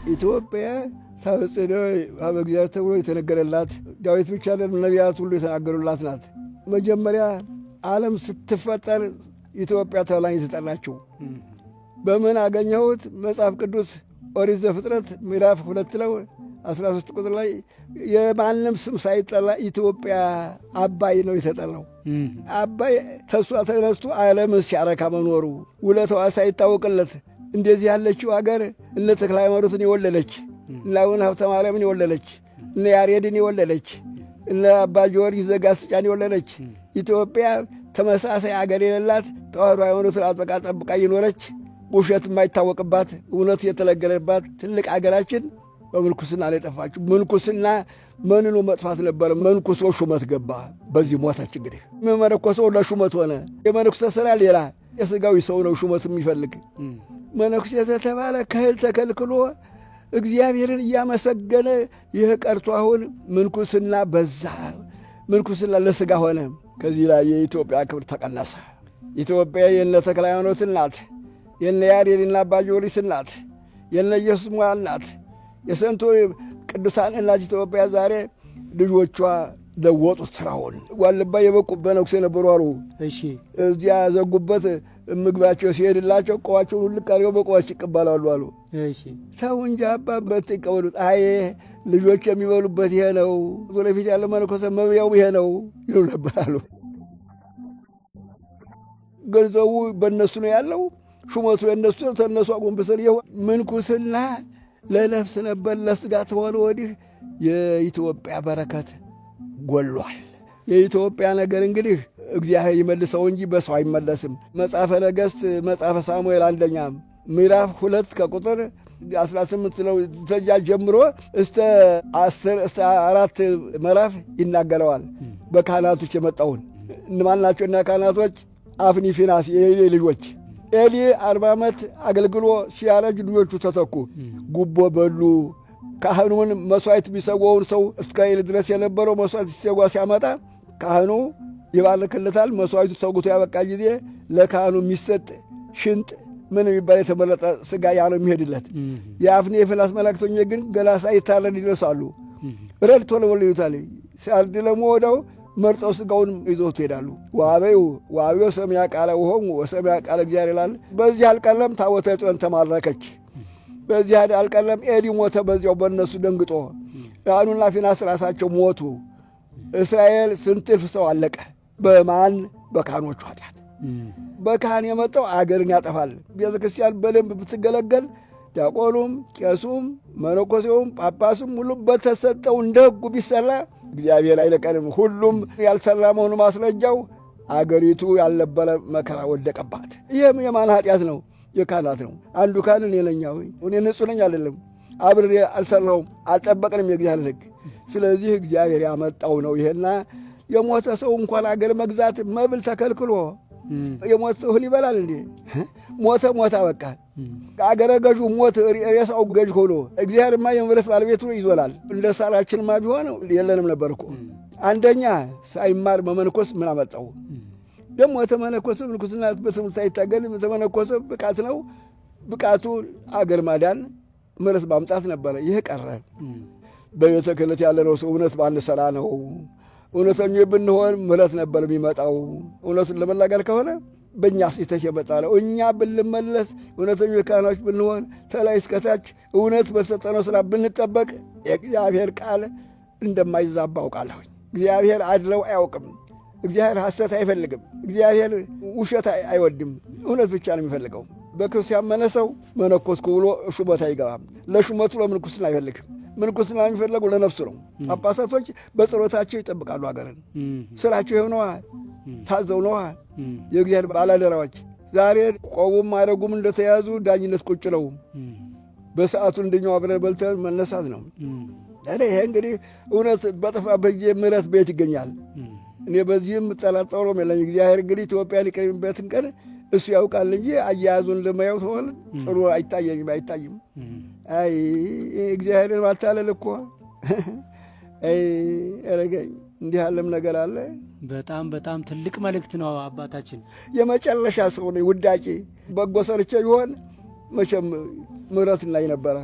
ኢትዮጵያ ታበጽሕደ ኀበ እግዚአብሔር ተብሎ የተነገረላት፣ ዳዊት ብቻ አይደለም፣ ነቢያት ሁሉ የተናገሩላት ናት። መጀመሪያ ዓለም ስትፈጠር ኢትዮጵያ ተብላ የተጠራችው በምን አገኘሁት? መጽሐፍ ቅዱስ ኦሪት ዘፍጥረት ምዕራፍ 2 ላይ 13 ቁጥር ላይ የማንም ስም ሳይጠራ ኢትዮጵያ አባይ ነው የተጠራው። አባይ ተሷ ተነስቶ ዓለምን ሲያረካ መኖሩ፣ ውለታዋ ሳይታወቅለት እንደዚህ ያለችው አገር እነ ተክለ ሃይማኖትን የወለደች፣ እነ አቡነ ሀብተ ማርያምን የወለደች፣ እነ ያሬድን የወለደች፣ እነ አባ ጊዮርጊስ ዘጋስጫን የወለደች ኢትዮጵያ፣ ተመሳሳይ አገር የሌላት፣ ተዋሕዶ ሃይማኖትን አጥብቃ ጠብቃ የኖረች፣ ውሸት የማይታወቅባት፣ እውነት የተለገለባት ትልቅ አገራችን በምንኩስና ላይ ጠፋችው። ምንኩስና መንኖ መጥፋት ነበረ። መንኩሶ ሹመት ገባ። በዚህ ሞተች። እንግዲህ የመነኮሰው ለሹመት ሆነ። የመነኩሰ ስራ ሌላ፣ የስጋዊ ሰው ነው ሹመት የሚፈልግ። መነኩሴ የተባለ ከእህል ተከልክሎ እግዚአብሔርን እያመሰገነ፣ ይህ ቀርቶ አሁን ምንኩስና በዛ። ምንኩስና ለስጋ ሆነ። ከዚህ ላይ የኢትዮጵያ ክብር ተቀነሰ። ኢትዮጵያ የነ ተክለ ሃይማኖት እናት፣ የነ ያሬድና አባ ጊዮርጊስ እናት፣ የነ ኢየሱስ ሞዓ እናት፣ የስንቱ ቅዱሳን እናት ኢትዮጵያ ዛሬ ልጆቿ ለወጡት ስራውን። ዋልባ የበቁ መነኩሴ ነበሩ አሉ። እዚያ ዘጉበት፣ ምግባቸው ሲሄድላቸው ቆባቸውን ሁሉ አድርገው በቆባቸው ይቀበላሉ አሉ። ሰው እንጂ አባ በት ይቀበሉት። አይ ልጆች የሚበሉበት ይሄ ነው፣ ወደፊት ያለው መነኮሰ መብያው ይሄ ነው ይሉ ነበር አሉ። ገንዘቡ በእነሱ ነው ያለው፣ ሹመቱ የእነሱ ነው። ተነሱ አጎንብሰን ይኸው ምንኩስና ለነፍስ ነበር፣ ለስጋ ተሆነ ወዲህ የኢትዮጵያ በረከት ጎሏል። የኢትዮጵያ ነገር እንግዲህ እግዚአብሔር ይመልሰው እንጂ በሰው አይመለስም። መጽሐፈ ነገሥት፣ መጽሐፈ ሳሙኤል አንደኛ ምዕራፍ 2 ከቁጥር 18 ነው። ተጃ ጀምሮ እስተ 10 እስተ 4 ምዕራፍ ይናገረዋል። በካህናቶች የመጣውን። እነማን ናቸው? እና ካህናቶች አፍኒ ፊናስ የኤሊ ልጆች። ኤሊ 40 ዓመት አገልግሎ ሲያረጅ ልጆቹ ተተኩ። ጉቦ በሉ። ካህኑን መስዋዕት የሚሰዋውን ሰው እስከ ኤሊ ድረስ የነበረው መስዋዕት ሲሰዋ ሲያመጣ ካህኑ ይባርክለታል። መስዋዕቱ ሰውቶ ያበቃ ጊዜ ለካህኑ የሚሰጥ ሽንጥ ምን የሚባል የተመረጠ ስጋ ያ ነው የሚሄድለት። የአፍኒ የፊናስ መላእክተኞች ግን ገላ ሳይታረድ ይደርሳሉ። ረድ ቶሎ በሉ ይሉታል። ሲያርድ ደግሞ ወዲያው መርጠው ስጋውን ይዘውት ይሄዳሉ። ዋቤው ዋቤው ሰሚያ ቃለ ውሆሙ ወሰሚያ ቃለ እግዚአብሔር ይላል። በዚህ አልቀረም፣ ታቦተ ጽዮን ተማረከች። በዚህ አልቀረም፣ ኤሊ ሞተ። በዚያው በእነሱ ደንግጦ አኑና ፊናስ ራሳቸው ሞቱ። እስራኤል ስንት እልፍ ሰው አለቀ። በማን? በካህኖቹ ኃጢአት። በካህን የመጣው አገርን ያጠፋል። ቤተ ክርስቲያን በደንብ ብትገለገል ዲያቆኑም፣ ቄሱም፣ መነኮሴውም፣ ጳጳሱም ሁሉም በተሰጠው እንደ ሕጉ ቢሰራ እግዚአብሔር አይለቀንም። ሁሉም ያልሰራ መሆኑ ማስረጃው አገሪቱ ያልነበረ መከራ ወደቀባት። ይህም የማን ኃጢአት ነው? የካህናት ነው። አንዱ ካህን እኔ ነኝ፣ እኔ ንጹሕ ነኝ አይደለም፣ አብሬ አልሰራውም፣ አልጠበቅንም የእግዚአብሔር ሕግ። ስለዚህ እግዚአብሔር ያመጣው ነው ይሄና የሞተ ሰው እንኳን አገር መግዛት መብል ተከልክሎ የሞተ ሰው እህል ይበላል እንዴ? ሞተ ሞታ በቃ። አገረ ገዡ ሞት፣ ሬሳው ገዥ ሆኖ እግዚአብሔርማ የመብረት ባለቤቱ ይዞላል። እንደ ሳራችንማ ቢሆን የለንም ነበር እኮ። አንደኛ ሳይማር መመንኮስ ምን አመጣው? ደግሞ የተመነኮሰ ምንኩስና በትምህርት ሳይታገል የተመነኮሰ ብቃት ነው። ብቃቱ አገር ማዳን ምሕረት ማምጣት ነበረ። ይህ ቀረ። በቤተ ክህነት ያለነው ሰው እውነት ባንሰራ ነው። እውነተኞች ብንሆን ምሕረት ነበር የሚመጣው። እውነቱን ለመናገር ከሆነ በእኛ ስህተት የመጣ ነው። እኛ ብንመለስ፣ እውነተኞች ካህናቶች ብንሆን፣ ተላይ እስከታች እውነት በተሰጠነው ስራ ብንጠበቅ የእግዚአብሔር ቃል እንደማይዛባ አውቃለሁኝ። እግዚአብሔር አድለው አያውቅም። እግዚአብሔር ሐሰት አይፈልግም። እግዚአብሔር ውሸት አይወድም። እውነት ብቻ ነው የሚፈልገው። በክርስቶስ ያመነ ሰው መነኮስኩ ብሎ ሹመት አይገባም። ለሹመቱ ለምንኩስና አይፈልግም። ምንኩስና የሚፈለገው ለነፍሱ ነው። ጳጳሳቶች በጸሎታቸው ይጠብቃሉ ሀገርን። ስራቸው ይኸው ታዘው ነዋ። የእግዚአብሔር ባላደራዎች ዛሬ ቆቡም ማድረጉም እንደተያዙ ዳኝነት ቁጭ ነው። በሰዓቱ እንደኛው አብረን በልተን መነሳት ነው። እኔ ይሄ እንግዲህ እውነት በጠፋበት ጊዜ ምሕረት ቤት ይገኛል። እኔ በዚህም የምጠራጠረውም የለኝ። እግዚአብሔር እንግዲህ ኢትዮጵያን ይቀይምበትን ቀን እሱ ያውቃል እንጂ አያያዙን እንደማየው ሆነ ጥሩ አይታየኝም፣ አይታይም። አይ እግዚአብሔርን ማታለል እኮ፣ አይ ረገኝ፣ እንዲህ ያለም ነገር አለ። በጣም በጣም ትልቅ መልእክት ነው አባታችን። የመጨረሻ ሰው ነኝ፣ ውዳቂ። በጎ ሰርቼ ቢሆን መቼም ምሕረት እናይ ነበረ።